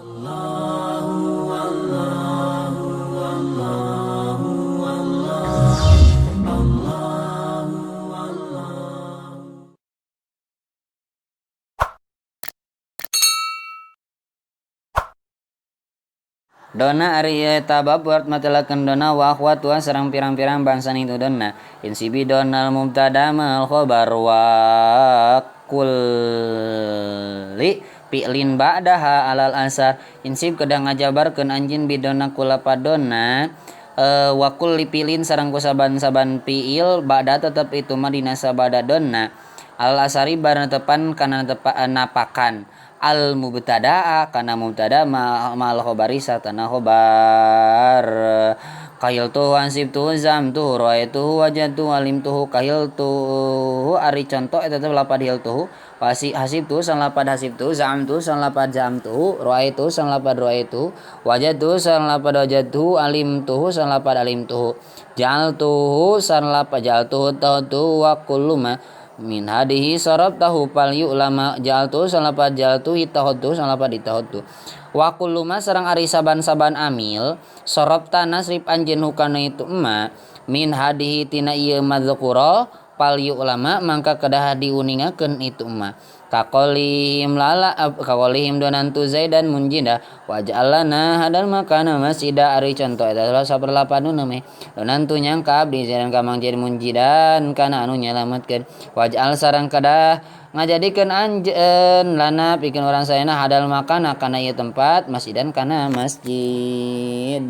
Dona ari ieu eta bab buat matelakeun dona wa akhwatuha sareng pirang-pirang bangsa itu dona insibi donal mubtada mal khobar wa kulli fi'lin ba'daha alal asar insib kedah ngajabarkeun anjeun bidona ku lapad dona wa kulli fi'lin sareng ku saban-saban fi'il ba'da tetep itu mah dina sabada dona alal asari bar netepan kana napakan al mubtada'a kana mubtada ma'al khobari sartana khobar kahiltuhu ansibtuhu zamtuhu ra'aituhu wajadtuhu alimtuhu kahiltuhu ari contoh eta teh lapad hiltuhu hasibtuhu sareng lapad hasibtuhu zamtuhu sareng lapad zamtuhu ra'aituhu sareng lapad ra'aituhu wajadtuhu sareng lapad wajadtuhu alimtuhu sareng lapad alimtuhu ja'altuhu sareng lapad ja'altuhu tawtuhu wa kullu ma min hadihi sarabtahu fal yu'lama ja'altu sareng lapad ja'altu ittakhadtu sareng lapad ittakhadtu wa kullu ma sareng ari saban-saban amil sarabta nasrif anjeun hukana itu emma min hadihi tina ieu madzkura fal yu'lama mangka kedah diuningakeun itu emma kaqolihim lala kaqolihim donantu zaidan munjida waj'alna hadal makana masjida ari contoh eta saperlapan nu meh donantu nyangka abdi zaidan ka Mang Zaid munjidan kana anu nyalametkeun waj'al sareng kedah ngajadikeun anjeun lana pikeun urang sadayana hadal makana kana ieu tempat masjidan kana masjid.